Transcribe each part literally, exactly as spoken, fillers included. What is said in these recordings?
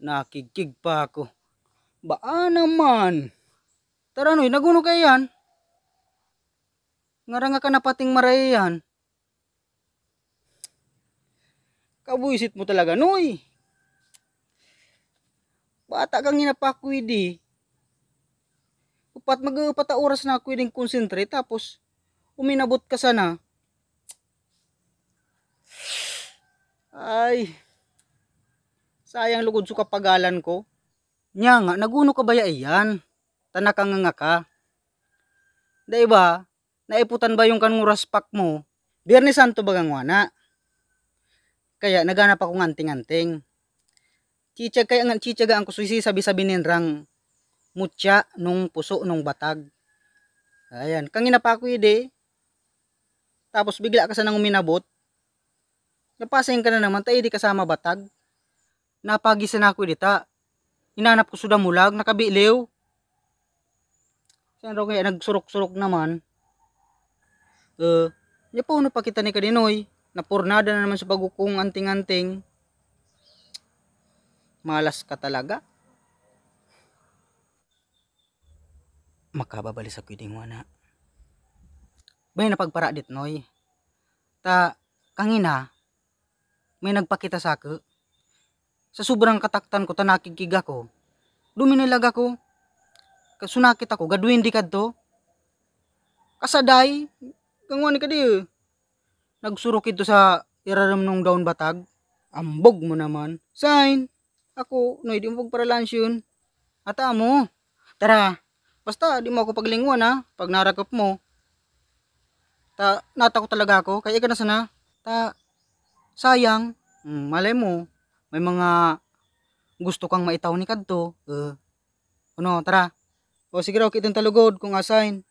Nakigkig pa ako. Baa naman? Tara, Noy, naguno kaya yan? Ngaranga ka na pating marayayan. Kabuisit mo talaga, Noy. Bata kang inapakwidi. Upat, mag-uupat a oras na ako ini concentrate, tapos uminabot ka sana. Ay, sayang lugod sa kapagalan ko. Nya nga, naguno ka baya iyan? Ta nakanganga ka. Dai ba, naiputan ba yung kan nguraspak mo? Biyernes Santo baga ngwana. Kaya naghanap akong anting-anting. Chichag kaya nga, chichagaan ko susi sabi-sabi nin rang mutya nung puso nung batag. Ayan, kangina pa ako idi. Tapos bigla ka sanang uminabot. Napasing ka na naman, ta idi kasama batag. Napagisa na ako dita. Hinanap ko suda mulag, nakabiliw. Saan raw kaya nagsurok-surok naman? Eh, nya pa uno pa kita ni Kadinoy. Napurnada na naman sa pagukong anting-anting. Malas ka talaga. Makababali sa pwedeng wana. Bay, napagparadit, Noy. Ta, kangina, may nagpakita sa ako. Sa sobrang kataktan ko, ta nakigkig ako. Duminalag ako. Kasunakit ako, gadwindi kadto. Kasaday, kangwa ni kadi, eh. Nagsurok ito sa iraram nung daon batag. Ambog mo naman. Sign. Ako, Noy, di mo pagparalansi yun. Ata mo. Tara. Basta, di mo ako paglingwan, ha? Pag narakop mo. Ta, natakot talaga ako. Kaya ika na sana. Ta, sayang. Hmm, malay mo, may mga gusto kang maitaw ni kadto. Eh, ano, tara. O, sige raw, kitang talugod kung asain.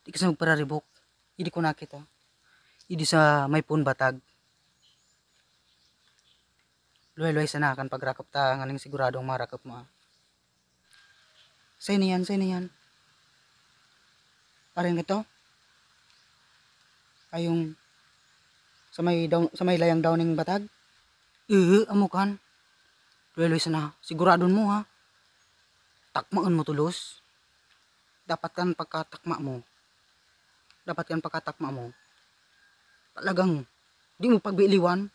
Di ka sa magpararibok. Idi ko nakita. Idi sa may pun batag. Luway-luway sana kan pagrakop ta, nganing siguradong marakop mo, ah. Sa'yo na yan, sa'yo na yan. Parin ka to? Ay, yung sa may daw-, sa may layang daw ning batag? Ee, amo kan. Luway-luway sana. Siguradon mo, ha? Takmaon mo tulos. Dapat kan pagkatakma mo. Dapat kan pagkatakma mo. Talagang di mo pagbiliwan.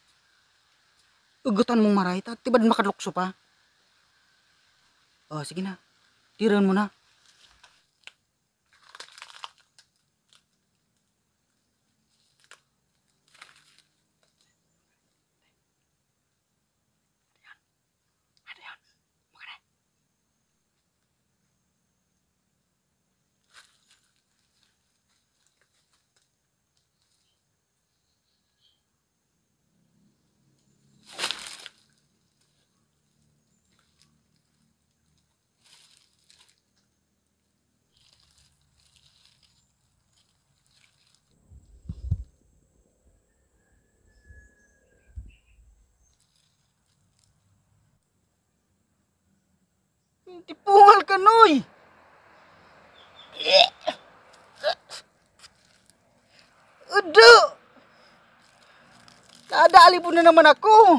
Ugutan mong maray, ta tibad makalukso pa. O, sige na. Tiran mo na. Tipungal ka, Noy! Udo! Nadali mo na naman ako!